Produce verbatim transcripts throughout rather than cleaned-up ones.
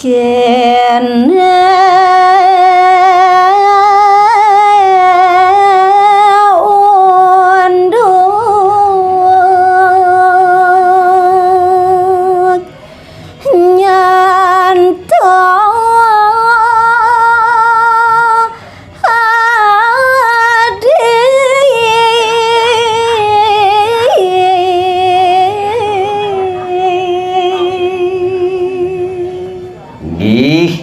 Kéné unduk nyanto adi. Nggih,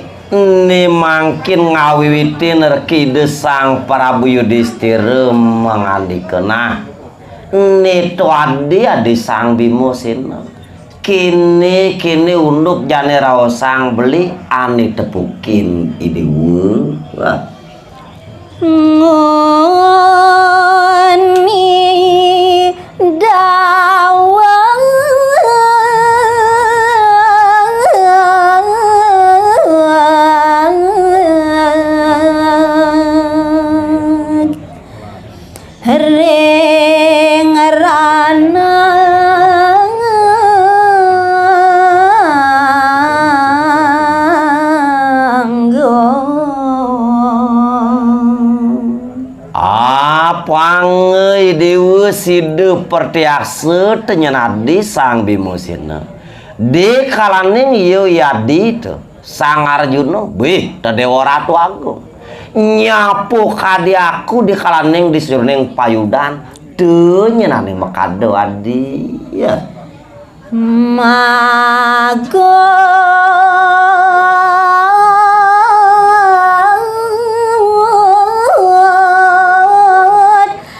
né mangkin ngawiwitin reka Ida Sang Prabu Yudistira mangandika, nah, né to adi, adi Sang Bima Séna. Kéné, kéné unduk jani raosang beli ané tepukin I Déwa. Wah. Ngoni daweg ring ranangga. Apang, Déwa, sida pertiaksa, té nyen adi Sang Bima Séna. Dikalaning ya yadi to, Sang Arjuna, bih, té Déwa Ratu Agung. Nyapu kadi aku dikalaning di sajeroning payudan, té nyen ané makada adi. Ya. Magon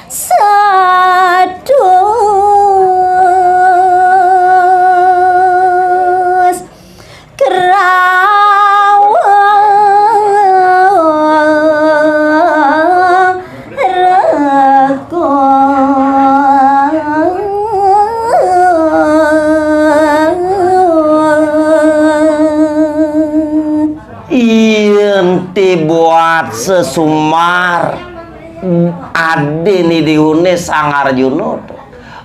satus kerawa rego. Yén ti buat sesumar, adin I Déwané Sang Arjuna to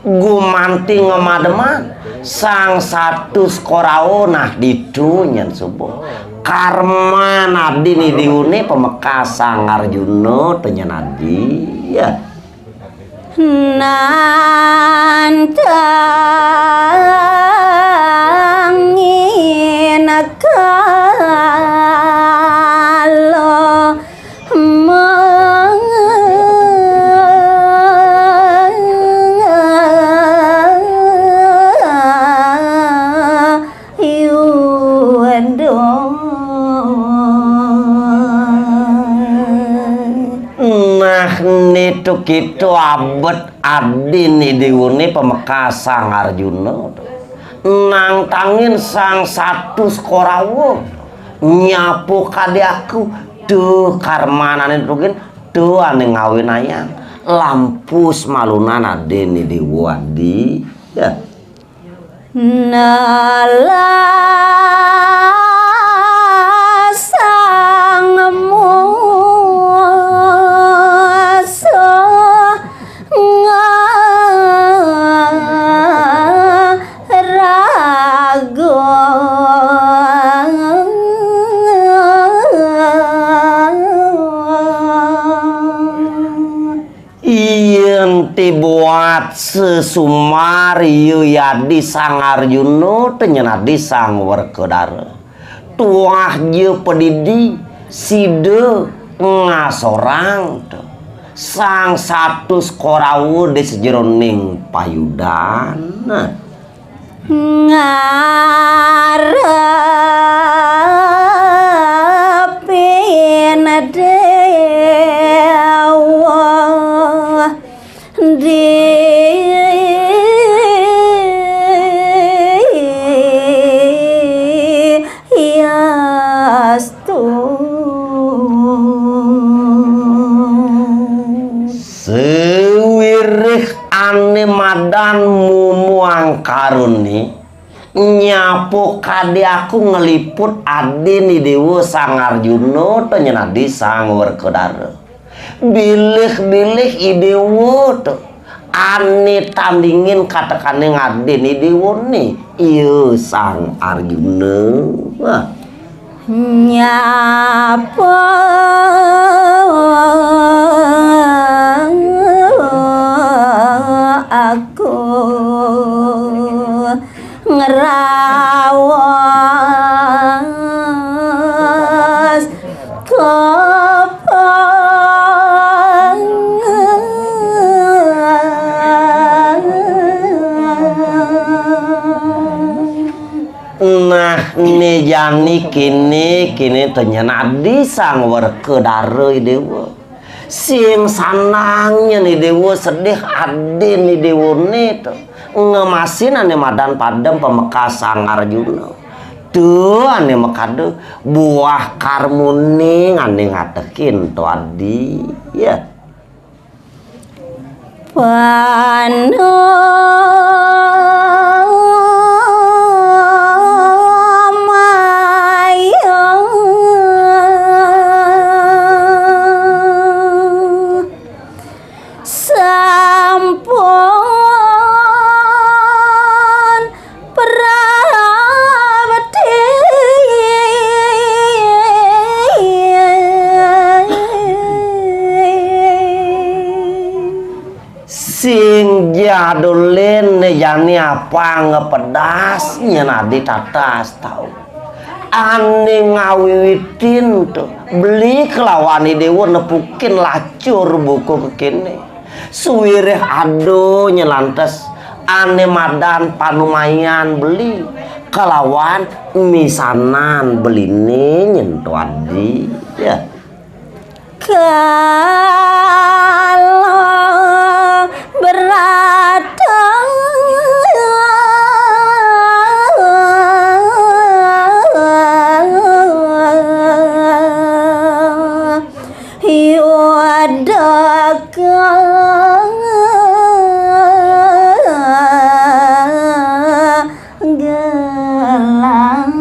gumanti ngemademan Sang Satus Korawa, nah ditu nyen suba. Karman adin I Déwané pamekas Sang Arjuna to nyen adi. Ya. Nantangin kala mayuda. Nah, nitu kita abet adin I Déwané pamekas Sang Arjuna. Nantangin Sang Satus Korawa. Nyapu kadi aku. Tuh karmanané rugin. Tuh ané ngawinayang. Lampus malunan adin I Déwa adi. Ya. Nala sang musuh ngaraga. Yén ti buat sesumar ya yadi Sang Arjuna, té nyen adi Sang Werkudara. Tuah ja padidi sida ngasorang to Sang Satus Korawa di sajeroning payudan. Ngarepin Déwa di yastu. Sawiréh ané madan mumuang karuné, nyapu kadi aku ngliput adin I Déwa Sang Arjuna, té nyen adi Sang Werkudara. Bilih-bilih I Déwa to ané tandingin katekaning adin I Déwané, ya Sang Arjuna. Wah. Nyapa aku ngerawas kopong. Nah, né jani kéné, kéné to nyén adi sang werka dara I Déwa. Sing sanang nyén I Déwa sedih adin I Déwané to. Ngemasin ané madan padem pamekas Sang Arjuna. To ané makada buah karmané ané ngatekin to adi. Ya. Panamaya sampun prabéti. Sing jadulin né jani apang pedas nyén adi tatas tau. Ané ngawiwitin to, beli kelawan I Déwa nepukin lacur buka kéné. Suwirih ada nyén lantas ané madan panumayan beli kelawan misanan beliné nyén to adi. Ya. Kala berata yudaka gelar.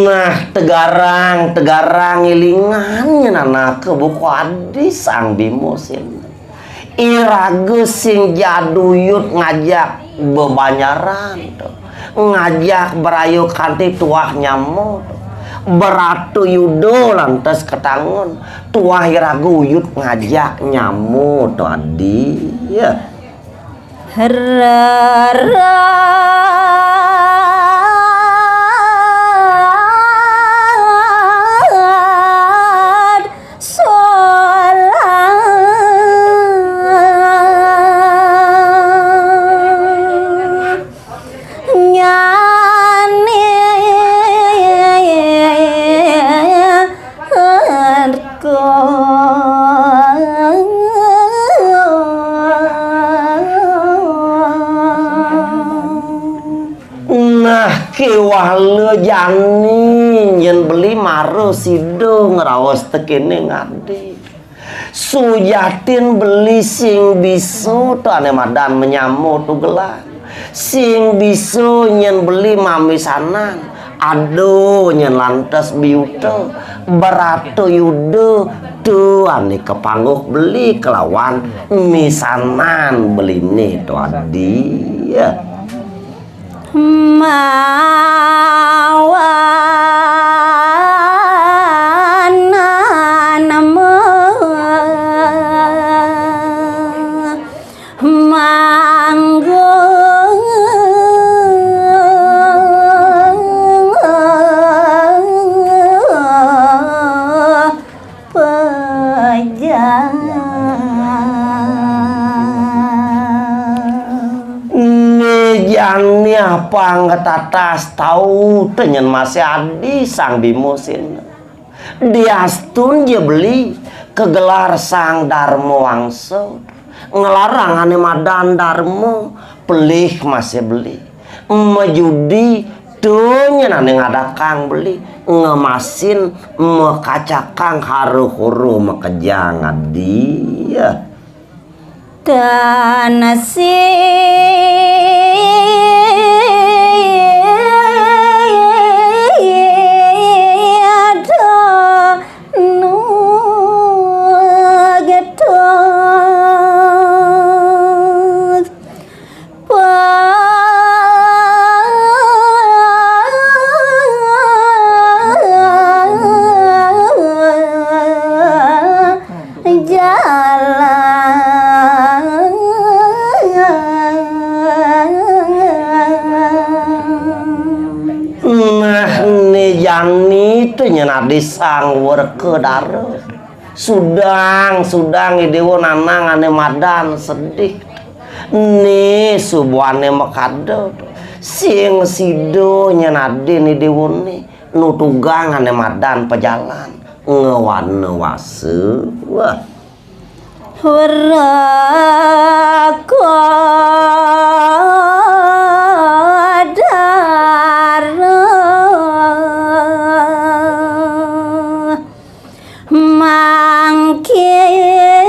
Nah, tegarang, tegarang ilingan nyén anaké buka adi Sang Bima Sena. Iraga sing jaduyut ngajak bebanjaran to. Ngajak berayu kanti tuah nyama to. Beratu yuda lantas ketangun. Tuah iraga uyut ngajak nyama to adi. Ya. Rerad solat nyani. Nah, kéwala jani nyén beli mara sida ngraos tekéné ngadi. Sujatin beli sing bisa to ané madan manyama to gelar. Sing bisa nyén beli mamisanan, ada nyén lantas biuta, berata yuda, to ané kapangguh beli kelawan misanan beliné to adi. Ya. Mawanan nama manggung pejah. Né jani apang tatas tau to nyén masih adi Sang Bima Sena. Diastun ja beli kagelar Sang Darma Wangsa. Nglarang ané madan darma, pelih masih beli. Majudi to nyén ané ngadakang beli. Ngemasin makacakang hara-hura makejang adi. Ya. Tan sida nugetug. Itu nyén adi Sang Werkedara. Sudang, sudang Idéwa nanang ané madan sedih. Né subuhané makada. Sing sida nyén adi Idéwané. Nu tugang ané madan pajalan. Ngewana wasa. Wah. Werkedara mangkin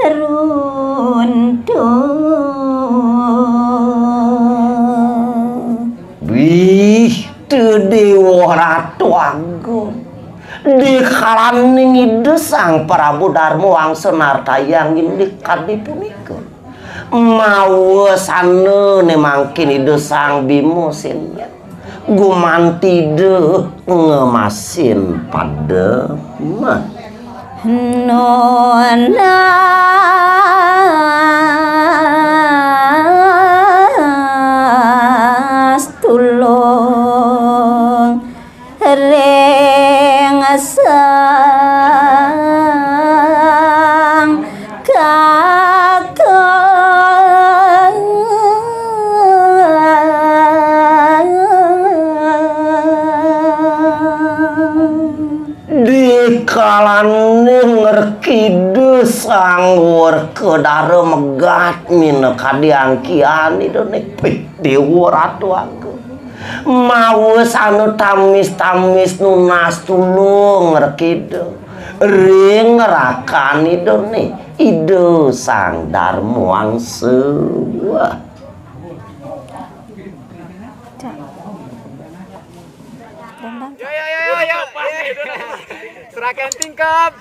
runtuh. Wih, teu Déwa Ratu Agung. Dikalaning Ida Sang Prabu Darma Wangsa nartayang indik kadi punika. Mawesana né mangkin Ida Sang Bima Séna. Gumanti Ida ngemasin padma. Nunas tulung ring Sang Kakang. Dikalaning Rkida Sang Werkedara megat minakadi angkihan Idané, pih, Déwa Ratu Agung. Mawesana tamis-tamis nunas tulung Rkida ring rakan Idané, Ida Sang Darma Wangsa. Wah. Cak. Dendang. Yo, yo, yo, yo, yo. Serahkan tingkap.